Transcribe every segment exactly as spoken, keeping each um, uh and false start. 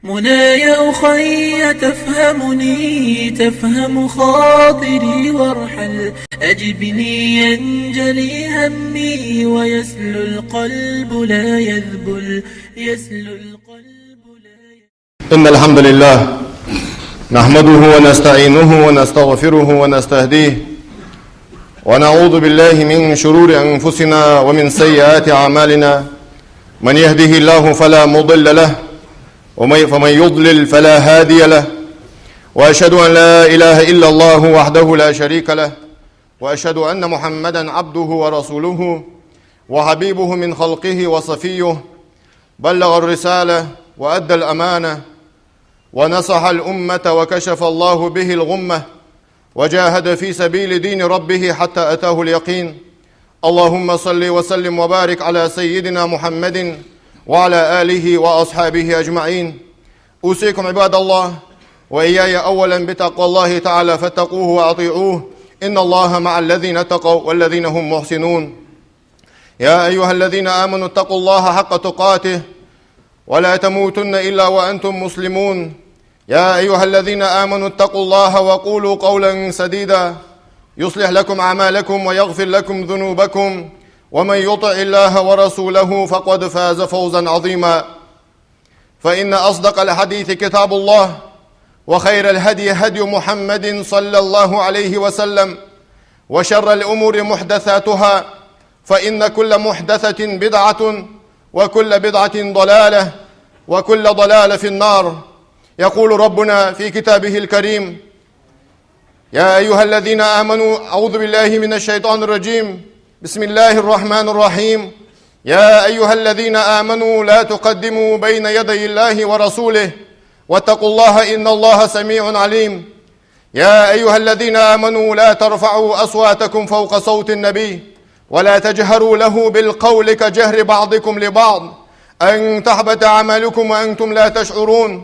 منايا أخي تفهمني، تفهم خاطري وارحل، أجبني ينجلي همي ويسلو القلب لا يذبل، يسلو القلب لا يذبل. إن الحمد لله نحمده ونستعينه ونستغفره ونستهديه، ونعوذ بالله من شرور أنفسنا ومن سيئات أعمالنا. من يهده الله فلا مضل له، ومن، فمن يضلل فلا هادي له. وأشهد أن لا إله إلا الله وحده لا شريك له، وأشهد أن محمدا عبده ورسوله، وحبيبه من خلقه وصفيه، بلغ الرسالة وأدى الأمانة، ونصح الأمة، وكشف الله به الغمة، وجاهد في سبيل دين ربه حتى أتاه اليقين. اللهم صل وسلم وبارك على سيدنا محمد وعلى آله وأصحابه أجمعين. أوصيكم عباد الله وإياي أولا بتقوى الله تعالى، فاتقوه وأطيعوه، إن الله مع الذين اتقوا والذين هم محسنون. يا أيها الذين آمنوا اتقوا الله حق تقاته ولا تموتن إلا وأنتم مسلمون. يا أيها الذين آمنوا اتقوا الله وقولوا قولا سديدا، يصلح لكم أعمالكم ويغفر لكم ذنوبكم، ومن يطع الله ورسوله فقد فاز فوزا عظيما. فإن أصدق الحديث كتاب الله، وخير الهدي هدي محمد صلى الله عليه وسلم، وشر الأمور محدثاتها، فإن كل محدثة بدعة، وكل بدعة ضلالة، وكل ضلالة في النار. يقول ربنا في كتابه الكريم: يا أيها الذين آمنوا، أعوذ بالله من الشيطان الرجيم، بسم الله الرحمن الرحيم. يا أيها الذين آمنوا لا تقدموا بين يدي الله ورسوله، واتقوا الله، إن الله سميع عليم. يا أيها الذين آمنوا لا ترفعوا أصواتكم فوق صوت النبي ولا تجهروا له بالقول كجهر بعضكم لبعض أن تحبط أعمالكم وأنتم لا تشعرون.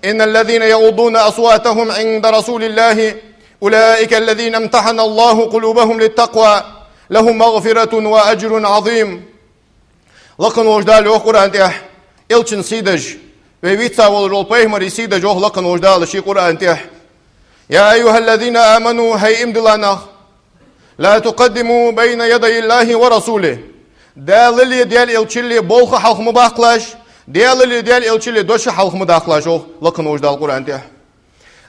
إن الذين يغضون أصواتهم عند رسول الله أولئك الذين امتحن الله قلوبهم للتقوى لهم مغفرة وأجر عظيم. Лакха волча Дала йоах Къуръан тӀа, Элчан сий деш, вай вийца волаш вола пайхамара сий деш йоах Лакха волча Дала ший Къуръан тӀа: يا أيها الذين آمنوا, хӀай иман дилла нах, لا تقدموا بين يدي الله ورسوله. Даьлали Даьла Элчали болх хьалха ма баккхалаш, Даьлали Даьла Элчали дош хьалха ма даккхалаш, йоах Лакха волча Дала Къуръан тӀа.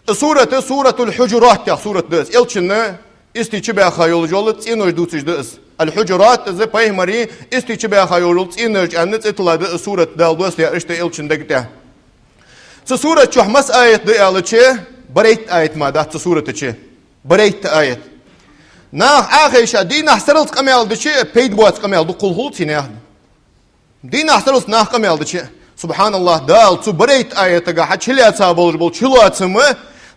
Из сурат, Суратуль-Хьуджурат яха сурат да из. Элчан истий чубаьха йолаш йола цӀенош дувцаш да из. Аль-Хьуджурат, из пайхамара истий чубаьха йолаш йола цӀенош аьнна цӀи тилла да из сурат, Дала доссадаь иштта Элчан дега тӀа. Цу сурата чу масса аят да аьлча, барайтта аят мара дац цу сурата чу. Барайтта аят. Наха Ӏохайша, дийнахьа сарралца къамаьл дича, пайда боаца къамаьл дукха хул цу наьха. Дийнахьа сарралца наха къамаьл дича. СубхьаналлахӀ, Дала цу барайтта аятагахьа чулоаца болаш бола чулоацам,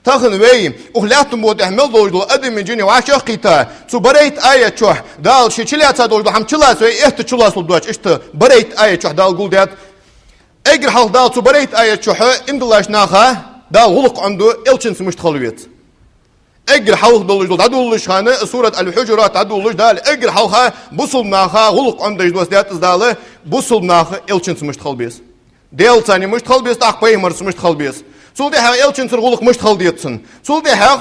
тахан вай, укх лаьттан букъа тӀа мел долаш дола адамий, жиний вӀашагӀкхийтта, цу барайтта аята чу Дала ше чулоаца долаш дола хӀама чулоаца вай, этта чулоацалургдоацаш, иштта барайтта аята чу Дала гулдаьд. Эггара хьалха Дала цу барайтта аята чу иман диллача наха Дала гӀулакх Ӏомаду, Элчанца мишта хила веза. Эггара хьалха долаш дола дӀадолалуш хана, сурат Аль-Хьуджурат дӀадолалуш, Дала эггара хьалха бусалба наха гӀулакх Ӏомадеш доссадаьд из Дала, бусалба наха Элчанца мишта хила беза. Даьлаца мишта хила беза, тӀаккха пайхамарца мишта хила беза. Цул тӀехьагӀа Элчанцара гӀулакх мишта хила деза цун. Цул тӀехьагӀа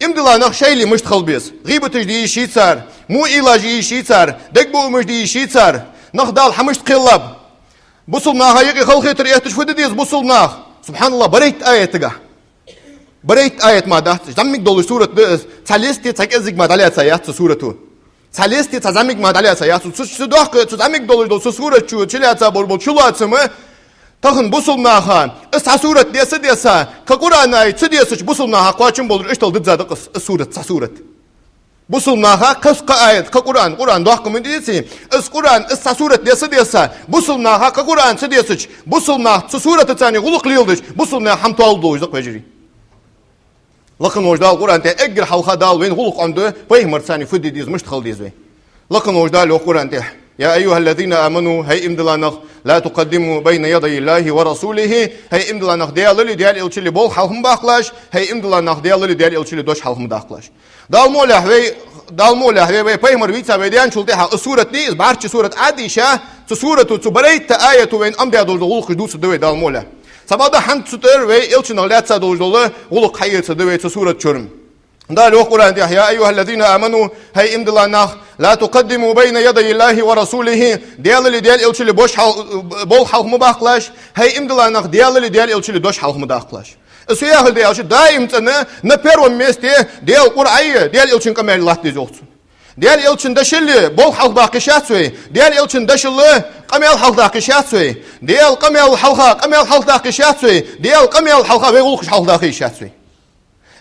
иман дилла нах шоайла мишта хила беза. ГӀийбаташ де йиш йий цар, во уйлаш е йиш йий цар, дегабуамаш де йиш йий цар, нах Дала хьа мишта кхеллаб. Бусалба наха юкъе халахетар этташ фу де деза бусалба наха? СубхьаналлахӀ, барайтта аятагахьа. Барайтта аят мара дац, зӀамига долаш сурат да из, цхьа лесте цхьа кӀезига мара дӀалаьца яц цу сурато. Цхьа лесте цхьа зӀамига мара дӀалаьца яц. Цу, цу доккха, цу зӀамига долаш дола цу сурата чу чулоаца болаш бола чулоацам, тахан бусалба наха из цхьа сурат десса а десса, кхы Къуръан аят ца десача, бусалба наха кхоачам болаш иштта дизза да-кх из, из сурат, цхьа сурат. Бусалба наха кхы, кхы аят, кхы Къуръан, Къуръан доккха ма дий из, из Къуръан, из цхьа сурат десса а десса, бусалба наха кхы Къуръан ца десача, бусалба нах цу суратаца гӀулакх леладеш, бусалба наьха хӀама тоалургдолаш да-кх, вежарий. Лакха волча Дала Къуръан тӀа эггара хьалха Дала вайна гӀулакх Ӏомаду, пайхамарца фу де деза, мишта хила деза вай. Лакха волча Дала йоах Къуръан тӀа: يا أيها الذين آمنوا, хӀай иман дилла нах, لا تقدموا بين يدي الله ورسوله, хӀай иман дилла нах, Даьлали Даьла Элчали болх хьалха ма баккхалаш, хӀай иман дилла нах, Даьлали Даьла Элчали дош хьалха ма даккхалаш. Дала мо лехь вай Дала мукъалахь, вай, вай пайхамар вийца вай даьнначул тӀехьагӀа из сурат дийша, из бӀарчча сурат Ӏодийша, цу сурато, цу барайтта аято вайна Ӏомадаь долаш дола гӀулакхаш дувцаргда вай, Дала мукъалахь. Цхьабакъда хӀанз цу тӀара вай элчанах лаьца долаш дола гӀулакх хьаэцаргда вай цу сурата чура. Дала йоах Къуръана тӀа: «يا أيها الذين آمنوا», хӀай иман дилла нах, «لا تقدموا بين يدي الله ورسوله», Даьлали Даьла элчали дош хьал-, болх хьалха ма баккхалаш, хӀай иман дилла нах, Даьлали Даьла элчали дош хьалха ма даккхалаш. Из фу яхилга да аьлча, даим цӀена на первом месте Даьла Къуръани, Даьла элчан къамаьли латта деза йоах цунна. Даьла элчан дешал болх хьалха даккха йиш яц вай, Даьла элчан дешал къамаьл хьалха даккха йиш яц вай, Даьла къамаьла хьалха къамаьл хьалха даккха йиш яц вай, Даьла къамаьла хьалха вай гӀулакхаш хьалха даккха йиш яц вай.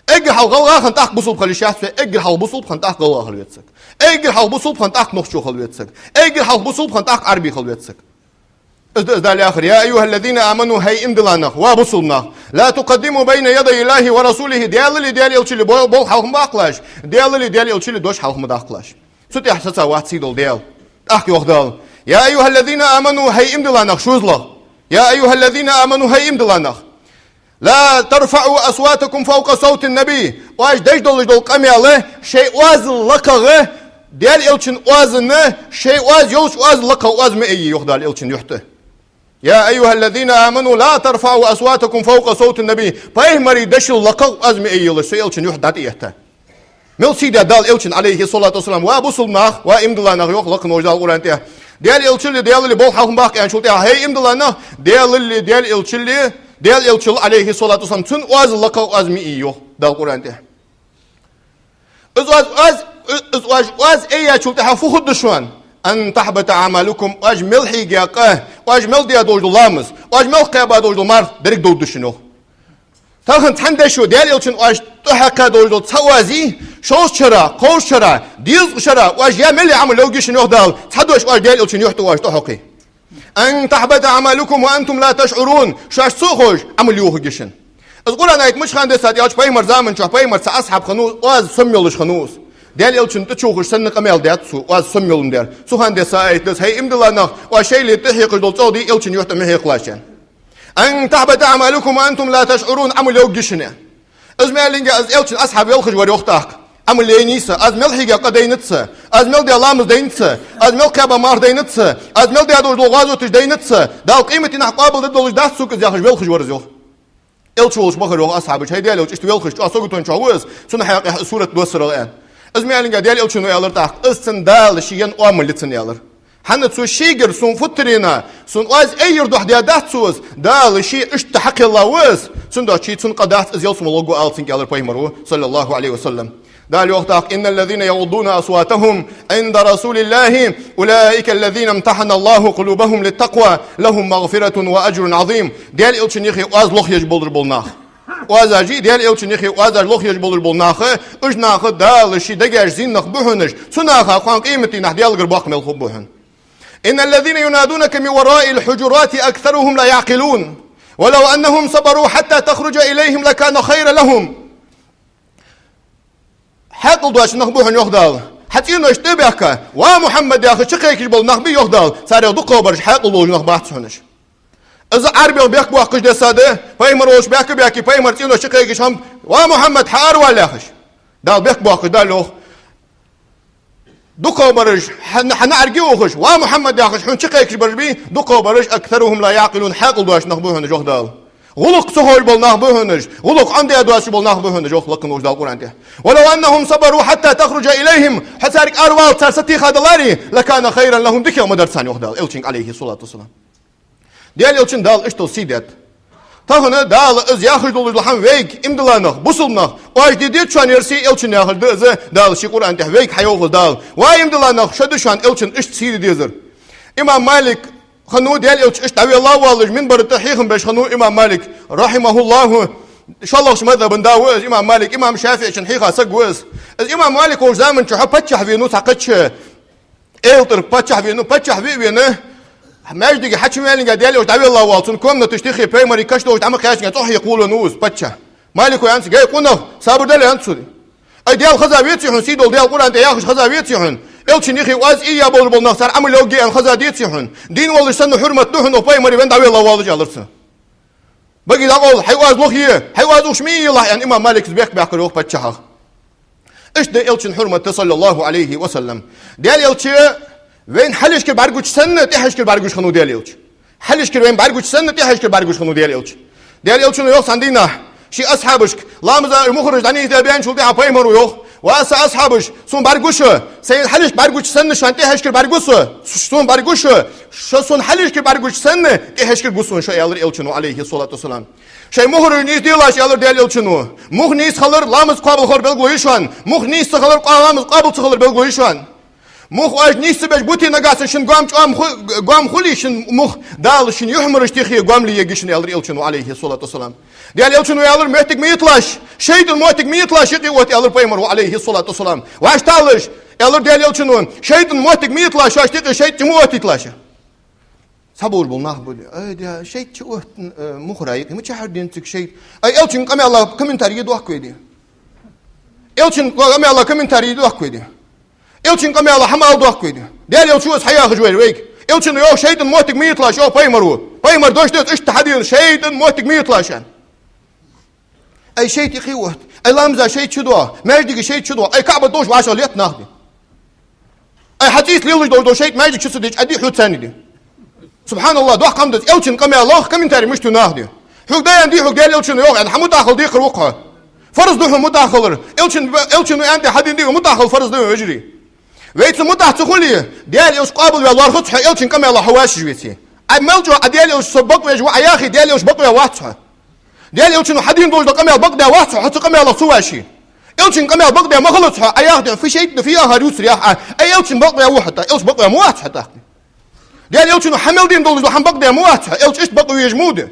Эггара хьалха гӀалгӀа хинна тӀаккха бусалба хила йиш яц вай, эггара хьалха бусалба хинна тӀаккха гӀалгӀа хила веза саг. Эггара хьалха бусалба хинна тӀаккха нохчо хила веза саг. Эггара хьалха бусалба хинна тӀаккха Ӏарбе хила веза саг. Из да, из Дала яхар: «يا أيها الذين آمنوا», хӀай иман дилла нах, ва бусалба нах, «لا تقدموا بين يدي الله ورسوله», Даьлали Даьла элчали бо-, болх хьалха ма баккхалаш, Даьлали Даьла элчали дош хьалха ма даккхалаш. Цу тӀа саца вац сийдола Даьла. ТӀаккха йоах Дала: «يا أيها الذين آمنوا», хӀай иман дилла нах, шозлагӀа. «يا أيها الذين آمنوا», хӀай иман дилла нах. «لا ترفعوا أصواتكم فوق صوت النبي». Оаш деш долаш дола къамаьл шоай оаз лакхагӀа, Даьла элчан оазал, шоай оаз йолча оаз лакхагӀа оаз ма айе, йоах Дала элчан юхьа тӀа. «يا أيها الذين آمنوا لا ترفعوا أصواتكم فوق صوت النبي». Пайхамара дешал лакхагӀа оаз ма айелаш, со элчан юхьа тӀа дӀатӀаэтта. Мел сий да Дала элчан, عليه الصلاة والسلام. Ва бусалба нах, ва иман дилла нах, йоах лакха волча Дала Къуръана тӀа. Даьла элчали Даьлали болх хьалха ма баккха аьнначул тӀехьагӀа, хӀай иман дилла нах, Даьлали Даьла элчали, Даьла элчал, عليه الصلاة والسلام, цун оаз лакхагӀа оаз ма айе, йоах Дала Къуръана тӀа. Из оаз, оаз, из оаш оаз айечул тӀехьагӀа фу хургда шоана? «أن تحبط أعمالكم», оаш мел хьийга къа, оаш мел даь долаш дола ламаз, оаш мел кхаьба долаш дола марха деррига довргда шоана, йоах. Тахан цхьан дешо Даьла элчан оаш тӀахьекха долаш дола цхьа оаз, шовзткъа шера, кховзткъа шера, дезткъа шера, оаш яь мел яь Ӏамал йовргья шоана, йоах Дала, цхьа дош оаш Даьла элчан юхьа тӀа оаш тӀахьокхе. «أن تحبط أعمالكم وأنتم لا تشعرون», шоаш ца ховш Ӏамал йохаргья шоана. Из Къуръан аят мича хана дессад аьлча, пайхамара заман чухь, пайхамара цхьа асхьаб хиннав, оаз сомайолаш хиннав из. Даьла элчанна тӀачувхаш санна къамаьл даьд цо, оаз сомайола дар. Цу хана десса аят да из: хӀай иман дилла нах, оаш шоайла тӀахьекхаш дола цӀогӀа дий элчан юхьа тӀа ма хьекхалаш, аьнна. «أن تحبط أعمالكم وأنتم لا تشعرون», Ӏамал йовргья шоана. Из ма аьллинге, из элчан асхьаб велхаш вар, йоах тӀаккха. Ӏамал яьннай са, аз мел хьийга къа дайнад са, аз мел даь ламаз дайнад са, аз мел кхаьба марха дайнад са, аз мел даь долаш дола гӀазоташ дайнад са, Дала къематдийнахьа къоабалдергдолаш дац сога из, яхаш велхаш вар из, йоах. Элча волча бахар, йоах, асхьабаша: хӀай Даьла элча, иштта велхаш, чӀоагӀа саготонча хьо ва из, цунна хьакъехьа сурат доссаргда, аьнна. Из ма аьллинге, Даьла элчано аьлар тӀаккха: из цун Дала ший яь оамал я цун, аьлар. ХӀана? Цо шийгара сона фу тара енна, сона оаз айяра духьа даьдац цо из, Дала ше иштта хьакхелла ва из, цудухьа ший цунна къа дац, из ялсмала гӀоргва ала цунга, аьлар пайхамара, صلى الله عليه وسلم. Дала йоах тӀаккха: «إن الذين يغضون أصواتهم عند رسول الله أولئك الذين امتحن الله قلوبهم للتقوى لهم مغفرة وأجر عظيم». Даьла элчан юхе оаз лохъеш болаш бола нах. Оазаш, Даьла элчан юхе оазаш лохъеш болаш бола нах, уж нах Дала ший дегаш зийннах ба хьона уж, цу наха кхоана къематдийнахьа Даьлагара боккха мел хургба хьона. «إن الذين ينادونك من وراء الحجرات أكثرهم لا يعقلون ولو أنهم صبروا حتى تخرج إليهم لكان خيرا لهم». Хьаькъал доацаш нах ба хьона, йоах Дала. Хьа цӀенош тӀа а баьхка, «Ва Мухьаммад» яхаш чукхайкаш бола нах бий, йоах Дала. Царех дукхагӀбараш хьаькъал долаш нах бац хьона уж. Из Ӏарбех бехк боаккхаш дессад, пайхамар волча баьхка а баьхка, пайхамара цӀенош чукхайкаш хиннаб: «Ва Мухьаммад, хьаара вала», яхаш. Дала бехк боаккхаш, Дала йоах. ДукхагӀбараш, хьа, хьа наӀарга ухаш, «Ва Мухьаммад» яхаш, хьона чукхайкаш бараш бий, дукхагӀбараш, «أكثرهم لا يعقلون», хьаькъал доацаш нах ба хьона уж, йоах Дала. ГӀулакх ца ховш бола нах ба хьона уж, гӀулакх Ӏомадаь доацаш бола нах ба хьона уж, йоах лакха волча Дала Къуръана тӀа. «ولو أنهم صبروا حتى تخرج إليهم», хьо цаьрга араваллалца цар сатийха даларе, «لكان خيرا لهم», дикагӀа ма дар царна, йоах Дала элчанга, عليه الصلاة والسلام. Даьла элчанна Дала иштта сий даьд. Тахан Дала из яхаш долаш дола хӀама вайга, иман дилла нах, бусалба нах, оаш де деза шоана ер сий, элчанна яхаш да из, Дала ший Къуръана тӀа вайга хьайоах из Дала. Ва иман дилла нах, шо да шоана элчанна иштта сий де дезар. Имам Малик хиннав, Даьла элча иштта дӀавелла а воаллаш, минбара тӀа хьехам беш хиннав имам Малик, رحمه الله, шоллагӀча мазхӀаба да ва из имам Малик, имам ШафиӀийчун хьийха саг ва из. Из имам Малик волча заман чухь паччахь венав цхьа кхыча элтӀара, паччахь венав, паччахь ве а вена, маьждиге хьачу ваьллинге, Даьла элча дӀавелла воалл, цун комнаташ тӀехьа пайхамара каш долаш дӀа ма кхаьчнинге, цӀогӀа хьекха волавеннав из паччахь. Малико аьннад цунга: «ГӀей, къонах, сабар де», аьннад цо. Ай, Даьла хеза веций хьона, сийдола Даьла Къуръана тӀа яхаш хеза веций хьона? Элчан юхе оаз айя болаш бола нах, цар Ӏамал йоагӀаргья аьнна хеза деций хьона? Дийна волаш санна хьурмат да хьона укх пайхамара венна дӀавелла воаллаш, аьлар цо. Баге дӀакъовла, хьай оаз лохъе, хьай оаз ухаш ма йийлахь, аьнна, имам Малика бехк баьккхар, йоах, паччахьах. Иштта да Элчан хьурмат, саллаллахӀу Ӏалайхи ва саллам. Даьла Элча вайна хьалхашкара бӀаргагуча санна, тӀехьашкара бӀаргагуш хиннав Даьла Элча. Хьалхашкара вайна бӀаргагуча санна, тӀехьашкара бӀаргагуш хиннав Даьла Элча. Даьла Элчано йоах цхьан дийнахьа ший асхьабашка, ламаза мухӀараш дӀанийсдеш баьнначул тӀехьагӀа пайхамаро йоах: «Ва са асхьабаш, сона бӀаргагуш, сайна хьалхашка бӀаргагуча санна шоана тӀехьашкара бӀаргагу со, сона бӀаргагуш, шо сона хьалхашкара бӀаргагуча санна тӀехьашкара гу сона шо», — аьлар Элчано, Ӏалайхи ссалату вассалам. Шоай мухӀараш нийсделаш, аьлар Даьла Элчано. Мух нийса хилар ламаз кхоабал хилар белгало я шоана. Мух нийса ца хилар къа-, ламаз къоабал ца хилар белгало я шоана. Мух оаш нийса ца беш бите, нагахьа санна шун гоама чӀоагӀа ху-, гоама хуле шун мух, Дала шун юхьмараш тӀехьа гоама ле ергья шун, аьлар Элчано, Ӏалайхи ссалату вассалам. Даьла Элчано аьлар: «МоттигӀа ма йиталаш, шайтӀан моттигӀа ма йиталаш юкъе отта», — аьлар пайхамаро, Ӏалайхи ссалату вассалам. «ВӀаштӀалаш, — аьлар Даьла Элчано, — шайтӀан моттигӀа ма йиталаш шоашта юкъе, шайтӀа чу ма оттийталаш». Цхьаболаш бола нах ба: «Ай, да, шайтӀа чу оттан, э, мухӀара юкъе, мичахьара дена цига шайтӀа?» Ай, Элчан къамаьла комментарий е дохк вай, да. Элчан къамаьла комментарий е дохк вай, да. Элчан къамаьла хӀама ала дохк вай, да. Даьла Элча ва из хьаяхаш вар вайга. Элчано йоах: «ШайтӀан моттигӀа ма йиталаш», — йоах пайхамаро. Пайхамар дош деш иштта хьадена: «ШайтӀан моттигӀа ма йиталаш», — аьнна. Ай, шайтӀа юкъе отт. Ай, ламаза шайтӀа чу доагӀа, маьждиге шайтӀа чу доагӀа. Ай, КаӀба долаш вӀашагӀлетт нах, да. Ай, хьа цӀийца лелаш долаш дола шайтӀа маьждиге чу ца дича, Ӏа дий хьога царна, да. СубхьаналлахӀ, доккха хӀама да из. Элчан къамаьлах комментарий мишта ю наха, да. Хьога да аьнна, дий хьога Даьла Элчано йоах аьнна, хьа мутӀахьа хила декхар ва-кх хьо. Фарз да хьона мутӀахьа хилар. Элчан, Элчано аьннад хьадена, дий, мутӀахьа хила фарз да, вежарий. Вай цу мутӀахьа ца хуле, Даьла Элча къоабалваь лоархӀац хьо, Элчан къамаьла хьо вӀашагӀвеце. Ӏа мел чӀоагӀа Даьла Элча со бакъвеш ва Ӏа яхе, Даьла Элча бакъваь вац хьо. Даьла Элчано хьадена долаш дола къамаьл бакъдаь вац хьо, хьо цу къамаьлах ца вӀаший. Элчан къамаьл бакъдаь ма хилац хьо, Ӏа яхе, фи шайтӀа фи ахар юср яхе Ӏа, ай, Элчан бакъваь ва хьо тӀаккха, Элча бакъваь ма вац хьо тӀаккха. Даьла Элчано хьа мел дена долаш дола хӀама бакъдаь ма вац хьо, Элча иштта бакъве везаш ма ва, да.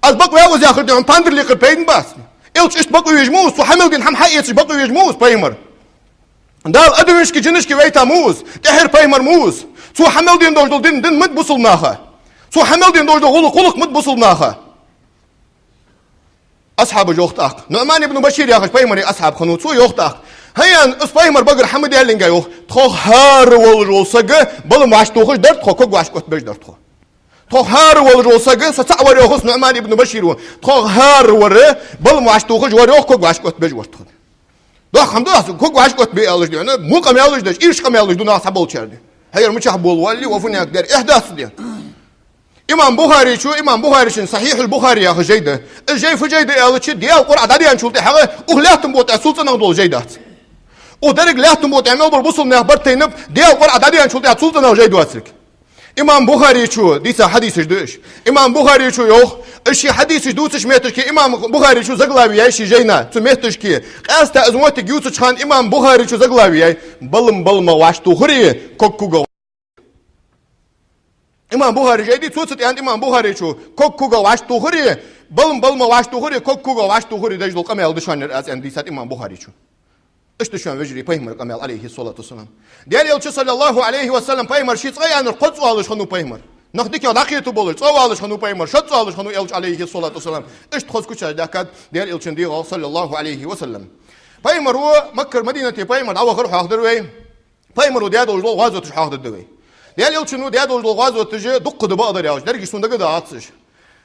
Аз бакъваьв из яхар, да, хьона пандар лийкхар пайда бац. Элча иштта бакъве везаш ма ва из, цо хьа мел дена хӀама хьаэцаш бакъве везаш ма ва из пайхамар. Дала адамашка, жинашка вайта ма ва из, тӀехьара пайхамар ма ва из. Цо хьа мел дена долаш дола дин, дин ма да бусалба наха. Цо хьа мел дена долаш дола гӀулакх, гӀулакх ма да бусалба наха. Асхьабаша йоах тӀаккха. НуӀман ибн Башир яхаш пайхамара асхьаб хиннав, цо йоах тӀаккха: «ХӀай, — аьнна, — из пайхамара багара хӀама ма даьллинге, — йоах, — тхох хӀара волаш вола саг балам вӀашагӀтохаш дар тхо, ког вӀашагӀоттабеш дар тхо. Тхох хӀара волаш вола саг, со цаӀ вар, йоах из, НуӀман ибн Башира, тхох хӀара вар балам вӀашагӀтохаш вар, йоах, ког вӀашагӀоттабеш вар тхо». Доккха хӀама да из, ког вӀашагӀоттабе аьлча, да, мукъам аьлча, да, ирча къамаьлаш ду наха цхьаболчар, да. ХӀара мичахьа болавалле, ва фуннагӀа дер, эхь дац, да. Имам Бухаре чу, имам Бухаре шин Сахьихьул Бухари яха жай да. Из жай фу жай да аьлча, Даьла Къуръан дӀадаьнначул тӀехьагӀа, укх лаьттан букъа тӀа цул цӀенагӀа дола жай дац. Укх деррига лаьттан букъа тӀа мел бола бусалба нах бартайнаб, Даьла Къуръан дӀадаьнначул тӀехьагӀа цул цӀенагӀа жай доацилга. Имам Бухаре чу дийца хьадисаш да уж. Имам Бухаре чу йоах, из ший хьадисаш дувцача метташка имам Бухаре чу заглави яьй ший жайна, цу метташка. Къаьстта из моттиг ювцача хана имам Бухаре чу заглави яьй: «Балам баламах вӀашагӀтохари, ког когах». Имам Бухаре жай да, цо цу тӀа аьннад имам Бухаре чу: «Ког когах вӀашагӀтохари, балам баламах вӀашагӀтохари, ког когах вӀашагӀтохари деш дола къамаьл да шоана ер аз», — аьнна дийцад имам Бухаре чу. Иштта да шоана, вежарий, пайхамара къамаьл, Ӏалайхи ссалату вассалам. Даьла Элча, саллаллахӀу Ӏалайхи ва саллам, пайхамар ший цкъа аьннар кхозза оалаш хиннав пайхамар. Нах дикагӀа дӀакхетаргболаш, цкъа оалаш хиннав пайхамар, шозза оалаш хиннав Элча, Ӏалайхи ссалату вассалам. Иштта хоза кучаш даьхкад Даьла Элчан дегӀах, саллаллахӀу Ӏалайхи ва саллам. Пайхамаро Маккара Мадинате пайхамар дӀавахар хьоахадир вай. Пайхамаро даь долаш дола гӀазоташ хьоахадергда вай. Даьла Элчано даь долаш дола гӀазоташ дуккха да, бакъдар аьлча, деррига шоана дагадоагӀац уж.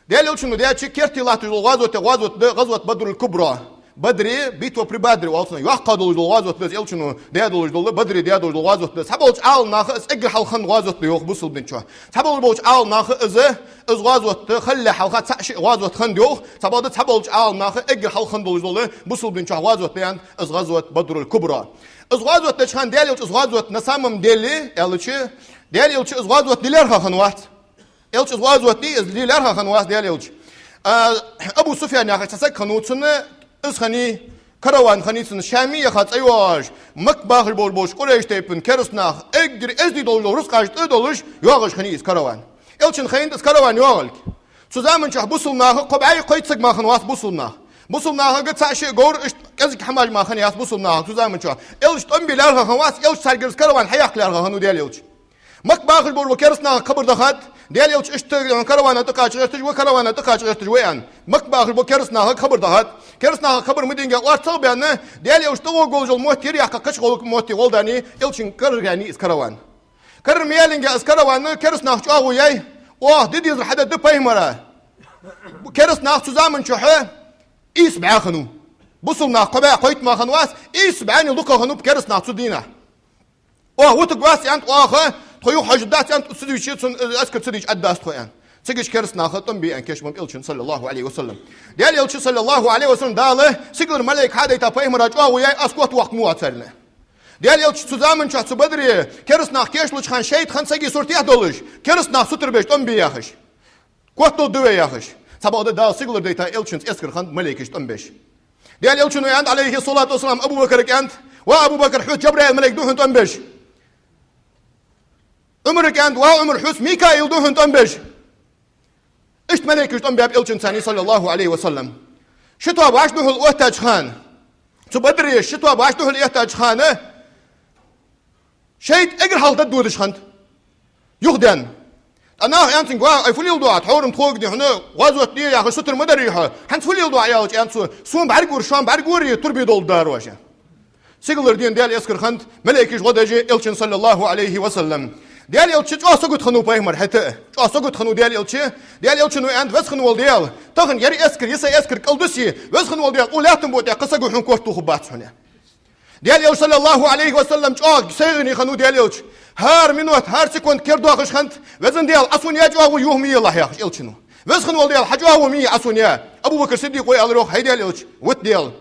Даьла Элчано даьча керте латташ дола гӀазот, гӀазот да, гӀазват Бадрул Кубра. Бадре, битва при Бадре оал цунах. Йоккха долаш дола гӀазот да из, Элчано даь долаш дола, Бадре даь долаш дола гӀазот да из. Цхьаболча Ӏаламнаха из эггара хьалха хинна гӀазот да йоах бусалба дина чу. Цхьаболча Ӏаламнаха из, из гӀазот да, хала ле хьалха цхьа-шиъ гӀазот хиннад йоах. Цхьабакъда цхьаболча Ӏаламнаха эггара хьалха хинна долаш дола бусалба дина чу гӀазот да аьнна, из гӀазват Бадрул Кубра. Из гӀазот деча хана Даьла Элча из гӀазот на самом деле, аьлча, Даьла Элча из гӀазот де лаьрхӀа хиннавац. Элча из гӀазот де, из де лаьрхӀа хиннавац Даьла Элча. А, Абу Суфьян яхаш цхьа саг хиннав, цунна из хиннай, караван хиннай цунна, Шаме яха цӀи йоагӀаш, Макка бахаш болаш болча Къурайш тайпан кераста наха эггара эздий долаш дола рузкъаш тӀа а долаш, йоагӀаш хиннай из караван. Элчанна хайнад из караван йоагӀилга. Цу заман чухь бусалба наха кхо бӀаьи кхойтта саг мара хиннавац бусалба нах. Бусалба нахага цхьа-шиъ говр, иштта кӀезига хӀамаш мара хиннаяц бусалба нахага цу заман чухь. Элча тӀом бе лаьрхӀа хиннавац, Элча царгара из караван хьаяккха лаьрхӀа хиннав Даьла Элча. Макка бахаш болаш бола кераста нахага хабар дахад, Даьла Элча иштта каравана тӀакхача гӀерташ ва, каравана тӀакхача гӀерташ ва аьнна. Макка бахаш болча кераста нахага хабар дахад. Кераста нахага хабар ма динге, орцагӀа баьнна, Даьла Элча тӀагӀоргволаш йола мотт ер яьккха кхыча гӀолла мотте гӀолла даьнна, Элчанга караргӀаьннай из караван. Карара ма яьллинге из караван, кераста нах чӀоагӀо яьй, оаха де дезар хьадергда пайхамара. Кераста нах цу заман чухь ийс бӀаь хиннав. Бусалба нах кхо бӀаь кхойтта мара хиннавац, ийс бӀаьнна дукха хиннаб кераста нах цу дийнахьа. Оаха вутаргвац, аьннад, оаха, тхо юха хьожаргдац, аьннад, цу дийча цун, э, эскар ца дийча Ӏаддац тхо, аьннад. Цигача кераста наха тӀом бе аьнна кийчбеннаб Элчанна, саллаллахӀу Ӏалайхи ва саллам. Даьла Элча, саллаллахӀу Ӏалайхи ва саллам, Дала сигалара малейк хьадайта пайхамара чӀоагӀо яьй, аз котваккха ма вац царна. Даьла Элча, цу заман чухь цу Бадре кераста нах кийчлуча хана шайтӀа хиннад сага суртехь долаш, кераста нах сутара беш тӀом бе яхаш. Котдала да вай яхаш. Цхьабакъда Дала сигалара дайта Элчанца эскар хиннад малейкашта тӀом беш. Даьла Элчано аьннад, Ӏалайхи ссалату вассалам, Абу Бакарга аьннад: «Ва Абу Бакар, хьоца Джабраил малейк да хьона тӀом беш». Ӏумарга аьннад: «Ва Ӏумар, хьоца Микаил да хьона тӀом беш». Иштта малейкаш тӀом баьб Элчанца, саллаллахӀу Ӏалайхи ва саллам. Ши тоаба вӀаши духьал оттача хана, цу Бадре ши тоаба вӀаши духьал оттача хана, шайтӀа эггара хьалха дӀадодаш хиннад. Юхаденна. ТӀаккха наха аьннад цунга: «Ва, ай, фу леладу Ӏа, тхьовра-м тхога дий хьона гӀазот де яхаш сутара ма дарий хьо. ХӀанз фу леладу Ӏа?» — аьлча, аьннад цо: «Сона бӀаргагора, шоана бӀаргагора, турбе долаш дар оаш». Сигалара дена Даьла эскар хиннад, малейкаш гӀо деш Элчанна, саллаллахӀу Ӏалайхи ва саллам. Даьла Элча чӀоагӀа сагота хиннав пайхамар хӀаьта а. ЧӀоагӀа сагота хиннав Даьла Элча. Даьла Элчано аьннад: «Веза хинна вола Даьла, тахан ер эскар, ер са эскар кӀалдисе, Веза хинна вола Даьла, укх лаьттан букъа тӀа кхы саго хьона корта тохаргбац хьона». Даьла Элча, саллаллахӀу Ӏалайхи ва саллам, чӀоагӀа сайгӀане хиннав Даьла Элча. ХӀара минот, хӀара секунд кердоахаш хиннад: «Веза Даьла, Ӏа сона яь чӀоагӀо юха ма елахь», — яхаш Элчано. «Веза хинна вола Даьла, хьа чӀоагӀо ма е Ӏа сона яь». Абу Бакр Сиддикъо аьлар йоах: «ХӀай Даьла Элча, вита Даьла.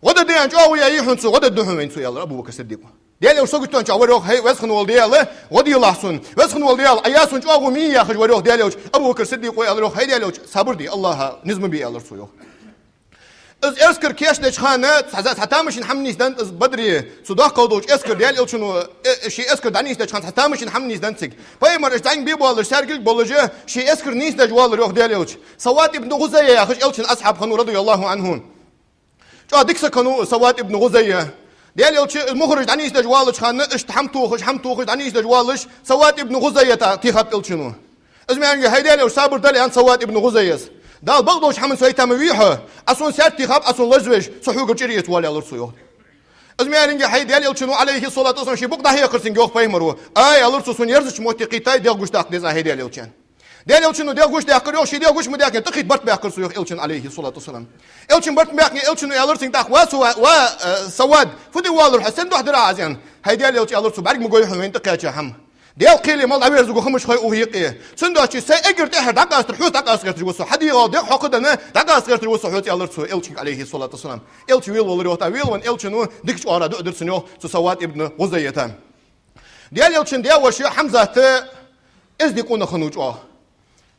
ГӀо де аьнна чӀоагӀо яьй хьона цо, гӀо дергда хьона вайна цо», — аьлар Абу Бакр Сиддикъо. Даьла Элча сагота тӀа вар йоах: «ХӀай, Веза хинна вола Даьла, гӀо делахь сона. Веза хинна вола Даьла, Ӏа яь сона чӀоагӀо ма е», — яхаш вар йоах Даьла Элча. Абу Бакр Сиддикъо аьлар йоах: «ХӀай Даьла Элча, сабар де, АллахӀа низ ма бе», — аьлар цо йоах. Из эскар кийчдеча хана, цхьа, цхьа тамашийна хӀама нийсденнад из Бадре, цу доккхал долча эскара Даьла Элчано, э, э, ший эскар дӀанийсдеча хана цхьа тамашийна хӀама нийсденнад цига. Пайхамар иштта зӀамига бе боалаш, саьргилг болаш, ший эскар нийсдеш воаллар йоах Даьла Элча. Савад ибн ГӀузайя яхаш Элчан асхьаб хиннав, радияллахӀу Ӏанху. ЧӀоагӀа дика саг хиннав Савад ибн ГӀузайя. Даьла Элча мухӀараш дӀанийсдеш воалача хана, иштта хӀама тохаш, хӀама тохаш дӀанийсдеш воалаш, Савад ибн ГӀузайята техаб Элчано. Из ма аьллинге: «ХӀай Даьла Элча, сабар де», — аьннад Савад ибн ГӀузайяс. «Дала бакъдолча хӀаман сайта ма вий хьо, Ӏа сона саьрта техаб, Ӏа сона лазавеш, со хьогара чӀир эца воалл», — аьлар цо йоах. Из ма аьллинге, хӀай Даьла Элчано, Ӏалайхи ссалату вассалам, ший букъ дӀахьекхар цунга йоах пайхамаро. «Ай, — аьлар цо, — сона ерзача метте кхийттай, дегӀ гучадаьккха деза Ӏа, хӀай Даьла Элча». Даьла Элчано дегӀ гучадаьккхар йоах, ший дегӀ гуча ма даьккхинге, тӀакхийтта барт баьккхар цо йоах Элчан, Ӏалайхи ссалату вассалам. Элчан барт баьккхинге, Элчано аьлар цунга тӀаккха: «Ва Сава-, ва, э, Савад, фу де воаллар хьо, сен духьа дир Ӏа из?» — аьнна. «ХӀай Даьла Элча, — аьлар цо, — бӀарга ма гой хьона вайна тӀакхаьча хӀама. Даьла кхеле мел дӀаверзаргва хӀамаш хой укх юкъе. Цудухьа сайна эггара тӀехьара дӀакъастар, хьоца дӀакъаста гӀерташ ва со. Хьа дегӀа дегӀ хьокхаденна дӀакъаста гӀерташ ва со хьоца», — аьлар цо Элчанга, Ӏалайхи ссалату вассалам. Элча велавалар йоах, тӀаккха велавенна Элчано дикача оагӀорахьа дуӀа дир цунна йоах цу Савад ибн ГӀузайята. Даьла Элчан даь-воша Хьамзат эздий къонах хиннав чӀоагӀа.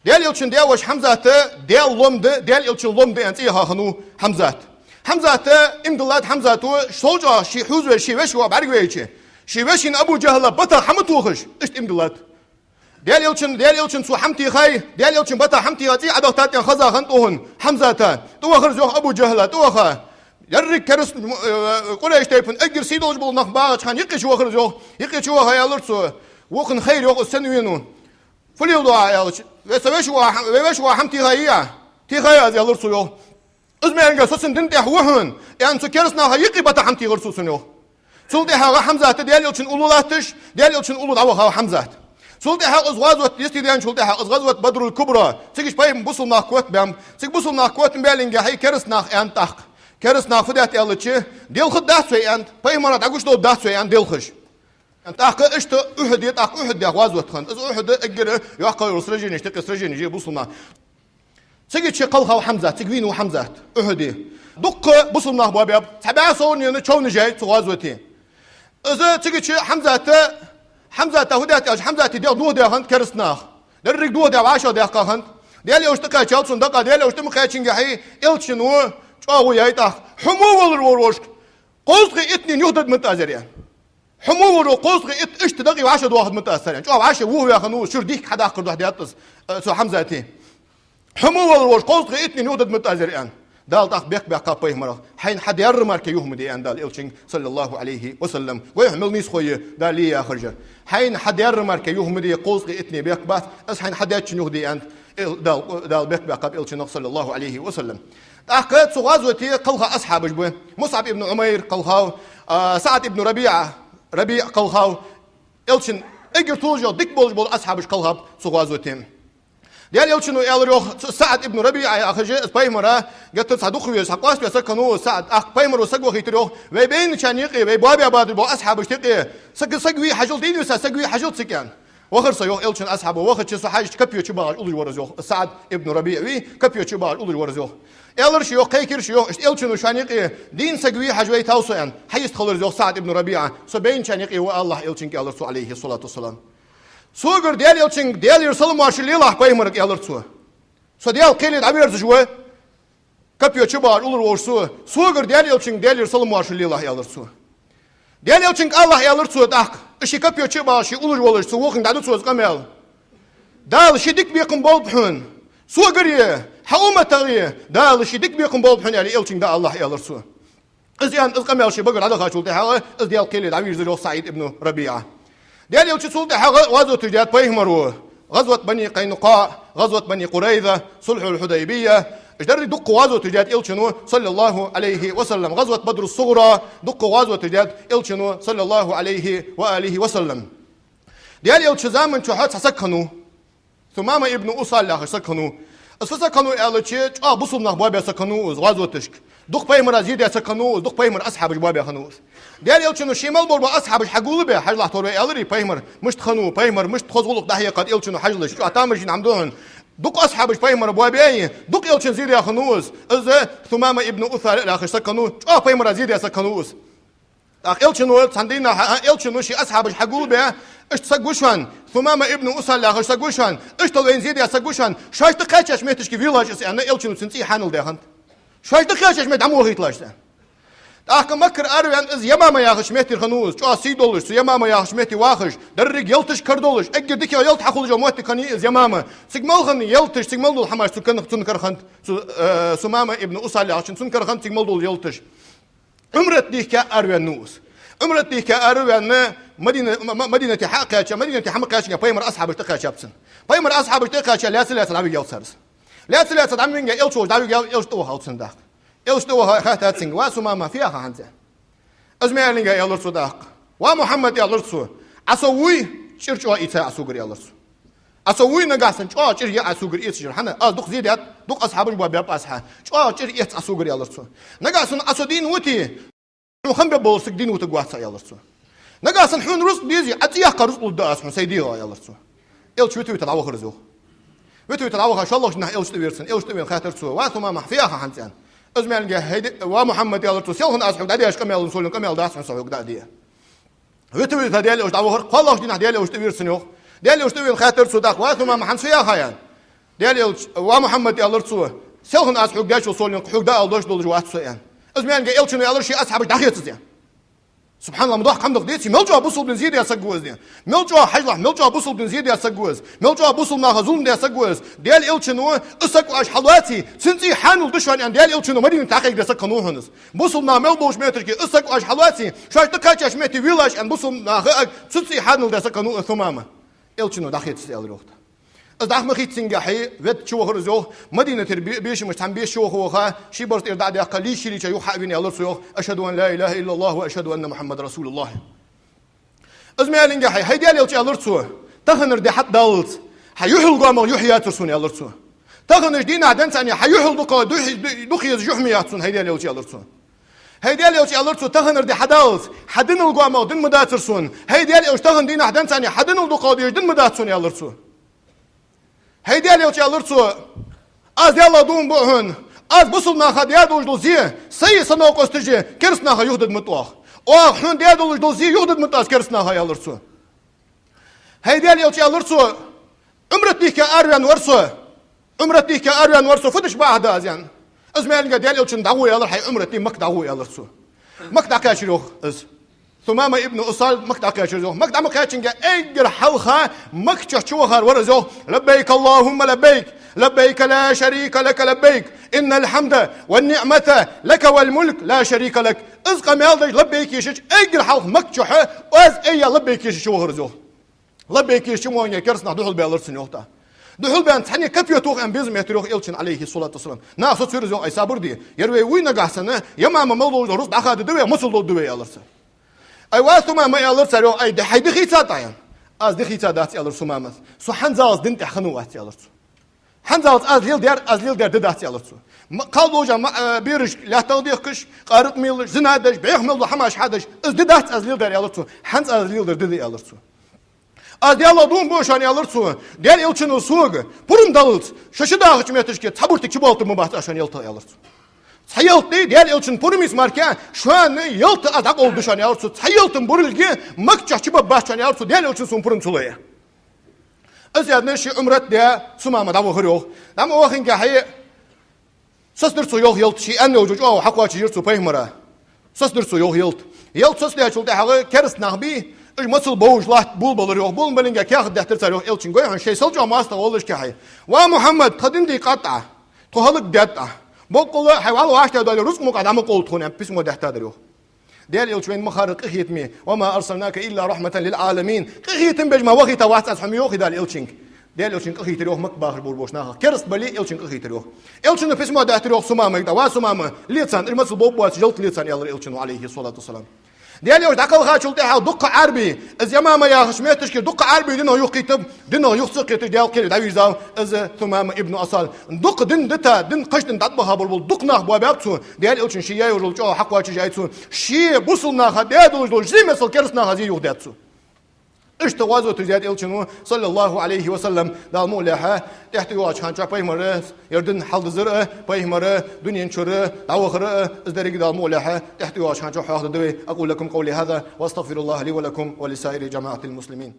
Даьла Элчан даь-воша Хьамзат, Даьла лом да, Даьла Элчан лом да аьнна цӀи яха хиннав Хьамзат. Хьамзат, иман диллад Хьамзата, шел чӀоагӀа ший хьувзавеш, ший веший воӀ бӀаргавайча, ший вешийна Абу ДжахӀала бата хӀама тохаш, иштта иман диллад. Даьла Элчан, Даьла Элчан цо хӀама техай, Даьла Элчан бата хӀама техай, цӀий Ӏодахийтад аьнна хеза хиннад цунна Хьамзата. ТӀавахар из йоах Абу ДжахӀала, тӀаваха. Деррига кераста, э, Къурайш тайпан эггара сий долаш бола нах багӀача хана юкъе чувахар из йоах. Юкъе чуваха аьлар цо: «Вокхун хайр, — йоах, — из сенна венав?» «Фу леладу Ӏа?» — аьлча: «Вай са веший воӀа хӀам-, вай веший воӀа хӀама техай, а?» «Техай аз», — аьлар цо йоах. «Из ма аьллинге, со цун дина тӀа ва хьона», — аьнна, цу кераста наха юкъе бата хӀама техар цо цунна йоах. Цул тӀехьагӀа Хьамзат Даьла Элчан уллув латташ, Даьла Элчан уллув дӀавахав Хьамзат. Цул тӀехьагӀа из гӀазот, йисте даьнначул тӀехьагӀа из гӀазват Бадрул Кубра, цига иштта пайхамар бусалба нах котбаьннаб. Цига бусалба нах котбаьллинге, хӀай кераста нах, аьннад тӀаккха. Кераста наха фу даьд аьлча: «Делхаргдац вай, — аьннад, — пайхамара дӀагучадаларгдац вай, — аьннад, — делхаш». ТӀаккха иштта Ухьуде, тӀаккха Ухьуд яха гӀазват хиннад. Из Ухьуд эггара йоккха йола сражени, тӀаккха сражени я бусалба наха. Цигача кхелхав Хьамзат, цига вийнав Хьамзат Ухьуде. Дукха бусалба нах боабаьб, цхьа бӀаь совгӀа човнаш яьй цу гӀазвате. Из цигача Хьамзата, Хьамзата фу даьд аьлча, Хьамзата дегӀ дохадаь хиннад кераста наха. Деррига дохадаь, вӀашагӀдаьккха хиннад. Даьла Элча тӀакхаьчав цунна дакъа, Даьла Элча тӀа ма кхаьчинге, хӀай, Элчано чӀоагӀо яьй тӀаккха: «Хьо мо воллар вар вошка, кховзткъеи иттанена юхадада ма тӀа аз ер», — аьнна. «Хьо мо воллар вар, кховзткъеи итт, иштта дакъий вӀашагӀдоахаргда ма тӀа аз цар», — аьнна. ЧӀоагӀа вӀаши вуха ваьха хиннав, шура дихка хьадаккхар духьа даьд из, э, цу Хьамзата. «Хьо мо воллар вошка, кховзткъеи иттанена юхадада ма тӀа аз ер», — аьнна. Дала тӀаккха бехк баьккхаб пайхамарах: «Хьайна хьадаьр мара юха ма де», — аьннад Дала Элчанга, саллаллахӀу Ӏалайхи ва саллам. Гой хьона, мел нийсхо я Дала е яхар. «Хьайна хьадаьр мара юха ма де, кховзткъеи иттанена бехк бац, аз хьайна хьадечоа юха де», — аьннад Эл-, Дала, Дала бехк баьккхаб Элчанах, саллаллахӀу Ӏалайхи ва саллам. ТӀаккха цу гӀазвате кхелха асхьабаш ба. МусӀаб ибн Ӏумайр кхелхав, а, СаӀд ибн РабиӀа, РабиӀ кхелхав, Элчан эггара тулжагӀа дика болаш бола асхьабаш кхелхаб цу гӀазвате. Даьла Элчано аьлар йоах, СаӀд ибн РабиӀа яхаш, из пайхамара геттара цхьа дукха везаш, цхьа къоаставаь саг хиннав из СаӀд. ТӀаккха пайхамара саг вахийтар йоах: вай байначарна юкъе, вай боабаь бадар бола асхьабашта юкъе саг, саг вий хьажал, дийна виса саг вий хьажал цига, аьнна. Вахар со, йоах Элчан асхьабо, вахача со хьажача, копьё чубагӀаш уллаш вар из, йоах. СаӀд ибн РабиӀа вий, копьё чубагӀаш уллаш вар из, йоах. Аьлар ше, йоах, кхайкар ше, йоах, иштта Элчано шоана юкъе дийна саг вий хьажа, вайтав со, аьнна. Хьайистхилар из, йоах, СаӀд ибн РабиӀа. Со байначарна юкъе ва, АллахӀа Элчанга, аьлар цо, Ӏалайхи ссалату вассалам. Согара Даьла Элчанга Даьлера салам-моаршал лелахь пайхамарга, аьлар цо. Со Даьла кхеле дӀаверзаш ва, копьё чубагӀаш уллаш волаш со, согара Даьла Элчанга Даьлера салам-моаршал лелахь, аьлар цо. Даьла Элчанга АллахӀа, аьлар цо, тӀаккха, из ший копьё чубагӀаш ше уллаш волаш, цу вокхунга дӀаду цо из къамаьл. Дала ший дика бекхам болба хьона, согара е, хьа умматагара е, Дала ший дика бекхам болба хьона, аьле, Элчанга дӀаалалахь, аьлар цо. Из аьнна, из къамаьл ший багара дӀадахачул тӀехьагӀа, из Даьла кхеле дӀавийрзар йоах СаӀид ибн РабиӀа. Даьла Элча, цул тӀехьагӀа гӀазоташ даьд пайхамаро. ГӀазот Бани Къайнукъаъ, гӀазот Бани Къурайза, Сулхьул Хьудайбия. Уж деррига дукха гӀазоташ даьд Элчано, саллаллахӀу Ӏалайхи ва саллам. ГӀазот Бадрус-СугӀра, дукха гӀазоташ даьд Элчано, саллаллахӀу Ӏалайхи ва алихи ва саллам. Даьла Элчан заман чухь цхьа саг хиннав. Сумама ибн Усал яхаш саг хиннав. Из фу саг хиннав аьлча, чӀоагӀа бусалба нах боабаь саг хиннав из гӀазоташка. Дукха пайхамара зе даь саг хиннав из, дукха пайхамара асхьабаш боабаь хиннав из. Даьла Элчано ший мел бола асхьабаш хьагулбаь, хьажалахь, тховра, вай аьлар пайхамара, мишта хиннав пайхамар, мишта хоза гӀулакх дӀахьекхад Элчано хьажалаш, чӀоагӀа тамашийна хӀама да хьона. Дукха асхьабаш пайхамара боабаьй, дукха Элчан зе даь хиннав из. Из Сумама ибн Усал яхаш саг хиннав, чӀоагӀа пайхамара зе даь саг хиннав из. ТӀаккха Элчано цхьан дийнахьа, а, Элчано ший асхьабаш хьагулбаь, иштта саг ва шоана, Сумама ибн Усал яхаш саг ва шоана, иштта вайна зе даь саг ва шоана, шоашта кхаьчача метташка велаш из, аьнна, Элчано цун цӀий хьанал даь хиннад. Шоашта кхаьчача метте дӀа ма вахийталаш из, аьнна. ТӀаккха Маккара араваьнна из Ямама яхача меттера хиннав из, чӀоагӀа сий долаш, цу Ямама яхача метте вахаш, деррига ялаташ кара долаш, эггара дика ялат хьахулаш йола моттиг хиннай из Ямама. Цига мел хинна ялаташ, цига мел дола хӀамаш цу кан-, цун кара хиннад, цу, э, Сумама ибн Усал яхачун цун кара хиннад цига мел дола ялаташ. Ӏумрат дийхка араваьннав из. Ӏумрат дийхка араваьнна, Мадина-, М-, М-, Мадинате хьакхаьча, Мадинате хьа ма кхаьчча, пайхамара асхьабаш тӀакхаьчаб цунна. Пайхамара асхьабаш тӀакхаьча, лаьца-лаьца дӀавигав цар из. Лаьца-лаьца дӀавигав, Элча волча дӀавигав, Элча тӀавахав цунна, тӀаккха. Элча тӀаваха хаьттад цунга: «Ва Сумама, фу яхар хьа хӀанз?» Из ма аьллинге, аьлар цо, тӀаккха: «Ва Мухьаммад, аьлар цо, Ӏа со вуй, чӀир чӀоагӀа ийца Ӏа согара», аьлар цо. «Ӏа со вуй, нагахьа санна чӀоагӀа чӀир е Ӏа согара эцаш, хӀана, аз дукха зе даьд, дукха асхьабаш боабаьб аз хьа. ЧӀоагӀа чӀир эц Ӏа согара», аьлар цо. «Нагахьа санна Ӏа со дийна вите, хьона хам бергболаш саг дийна вутаргвац Ӏа», аьлар цо. «Нагахьа санна хьона рузкъа дезе, Ӏа цӀи яккха рузкъа лургда аз хьона сай дегӀах», аьлар цо. Элча вита-вита дӀавахар из, йоах. Вита-вита дӀаваха, шоллагӀча дийнахьа Элча тӀавера цунна. Элча тӀавена хаьттар цо: «Ва Сумама, фу яхар хьа хӀанз?» аьнна. Из ма аьллинге: «ХӀай, ва Мухьаммад, аьлар цо, селхан аз хьога дӀадеш къамаьл, со лун къамаьл дац хьона со хьога дӀа а де». Вита-вита Даьла Элча дӀавахар, кхоалагӀча дийнахьа Даьла Элча тӀавера цунна, йоах. Даьла Элча тӀавена хаьттар цо, тӀаккха: «Ва Сумама, хьа хӀанз фу яхар хьа?» аьнна. Даьла Элча: «Ва Мухьаммад, аьлар цо, селхан аз хьога дечул совгӀа хьога дӀаала дош долаш вац со», аьнна. Из ма аьллинге, Элчано аьлар ший асхьабашта дӀахецаза, аьнна. СубхьаналлахӀ, ма доккха хӀама да-кх деций, мел чӀоагӀа бусалба дина зе даь саг ва из, аьнна. Мел чӀоагӀа, хьажалахь, мел чӀоагӀа бусалба дина зе даь саг ва из. Мел чӀоагӀа бусалба наха зулам даь саг ва из. Даьла Элчано из саг оаш хьалоаций, цун цӀий хьанал да шоана, аьнна, Даьла Элчано Мадинате хьакхайкадаь саг хиннав хьона из. Бусалба нах мел болча метташка из саг оаш хьалоаций, шоашта кхаьчача метте велаш, аьнна, бусалба наха а цун цӀий хьанал даь саг хиннав из Сумама. Элчано дӀахецаза, аьлар, йоах. Из дӀа ма хийццинге, хьай, ведда чувахар из, йоах, Мадинатера бе-, бешамашта цхьан беса чуваха ваха, ший барзкъа тӀера дӀа а даьккха, лийша-лийша юха хьа а вена, аьлар цо, йоах: «أشهد أن لا إله إلا الله وأشهد أن محمدا رسول الله». Из ма аьллинге, хьай, хӀай Даьла Элча, аьлар цо, таханара ди хьатӀадаллалца хьа юхьал гоамагӀа юхь яцар сона, аьлар цо. Таханарча дийнахьа денз цхьана хьа юхьал дукха духь-, духьа езаш юхь ма яц сона, хӀай Даьла Элча, аьлар цо. ХӀай Даьла Элча, аьлар цо, таханара ди хьадаллалца хьа динал гоамагӀа дин ма дацар сона. ХӀай Даьла Элча, тахан дийнахьа денз цхьана хьа динал дукха дезаш дин ма дац сона, аьлар цо. ХӀай Даьла Элча, аьлар цо, аз Даьлах дув буъ хьона, аз бусалба наха даь долаш дола зе, сай а са новкъостий а кераста наха юхадергда ма тӀа оаха. Оаха хьона даь долаш дола зе юхадергда ма тӀа аз кераста наха, аьлар цо. ХӀай Даьла Элча, аьлар цо, Ӏумрат дийхка араваьнна вар со. Ӏумрат дийхка араваьнна вар со, фу дича бакъахьа да аз, аьнна. Из ма аьллинге, Даьла Элчано дӀагӀо, аьлар, хьай, Ӏумрат де, Макка дӀагӀо, аьлар цо. Макка дӀакхаьчар, йоах, из. Сумама ибн Усал Макка дӀакхаьчар из, йоах. Макка дӀа ма кхаьччинге, эггара хьалха Макка чу чувахар вар из, йоах: «لبيك اللهم لبيك، لبيك لا شريك لك لبيك، إن الحمد والنعمة لك والملك لا شريك لك». Из къамаьл деш лаббайк ешача, эггара хьалха Макка чухь оаз айя лаббайк ешача чувахар из, йоах. Лаббайк ешача чу ма веннге, кераста нах духьалбаьлар цунна, йоах, тӀаккха. Духьалбаьнна цхьанне копьё тоха аьнна безам эттар, йоах, Элчано, Ӏалайхи ссалату вассалам. Наха соцавир из, йоах: «Ай, сабар де. Ер вай вуй, нагахьа санна Ямама мел долаш дола рузкъа дӀахадергда вай, моцал дергда вай», аьлар цар. «Ай, ва Сумама, аьлар цар, йоах, ай, ди-, хьай ди хийцад Ӏа?» аьнна. «Аз ди хийцадац, аьлар Сумамас. Со хӀанзалца дина тӀа хиннавац», аьлар цо. ХӀанзалца аз леладер, аз леладер ди дац, аьлар цо. Ма-, кхалболча ма-, э, бераш лаьттах дехкаш, къаракъ мелаш, зина деш, бӀеха мел дола хӀамаш хьадеш, из ди дац аз леладер, аьлар цо. ХӀанз аз леладер ди да, аьлар цо. Аз Даьлах дув буъ шоана, аьлар цо, Даьла Элчано сога пурам даллалца, шо шадахача метташка цхьа буталка чубоалийтаргбац аз шоана ялтах, аьлар цо. Цхьа ялат да, Даьла Элчан пурамаца мара, шоана ялат аз дӀакъовларгда шоана, аьлар цо. Цхьа ялата буралга Макка чу чубаргбац шоана, аьлар цо, Даьла Элчано сона пурам ца лой. Из аьнна, ше Ӏумрат даь, Сумама дӀавахар йоах. ДӀа ма вахингехьа, сацадир цо йоах ялат, ше аьнна йолча чӀоагӀо хьакхоачашдир цо пайхамара. Сацадир цо йоах ялат. Ялат сацадаьчул тӀехьагӀа кераста нах бий, уж моцал бовш латта болабелар йоах, болабеннга каьхат даьттар цар йоах Элчанга: «Гой хьона, шоай сел чӀоагӀа моастагӀа воллашка хьай. Ва Мухьаммад, тха дин дийкъад Ӏа, тхо хӀалакдаьд Ӏа. Боккъала хьай вӀалла вӀаштӀехьадоале рузкъа мукъагӀа дӀа ма къовлалда тхона», — аьнна письмо даьттадар йоах. Даьла Элча вайна ма харра къахетаме: «وما أرسلناك إلا رحمة للعالمين». Къахетам беш мара вахийта вац аз хьо, ма йоахий Даьла Элчанга. Даьла Элчанга къахетар йоах Макка бахаш болча нахах. Кераста бале а Элчанга къахетар йоах. Элчано письмо даьттар йоах Сумамайга: «ТӀа, ва Сумама, ле царна, уж моцал бовш боаца ялат ле царна», — аьлар Элчано, عليه الصلاة والسلام. Даьла Элча дӀакхалхачул тӀехьагӀа дукха Ӏарбий, из Ямама яхача метташка дукха Ӏарбий динах юхакхийттаб, динах юха ца кхеташ Даьла кхеле дӀавийрзав из Сумама ибн Усал. Дукха дин дита, дин кхоачашденна дӀатӀабахабар бола дукха нах боабаьб цо, Даьла Элчано ше яь йола чӀоагӀо хьакхоачашъяьй цо, ше бусалба наха даь долаш дола зе мел кераста наха зе юхадаьд цо. Иштта гӀазот вийзад Элчано, صلى الله عليه وسلم, Дала мукъ лахь, тӀехьтӀайоагӀача хана чу пайхамара ер дин хьалдизар а, пайхамар дунен чура дӀавахар а, из деррига Дала мукъ лахь, тӀехьтӀайоагӀача хана чу хьоахадергда вай. أقول لكم قولي هذا وأستغفر الله لي ولكم ولسائر جماعة المسلمين.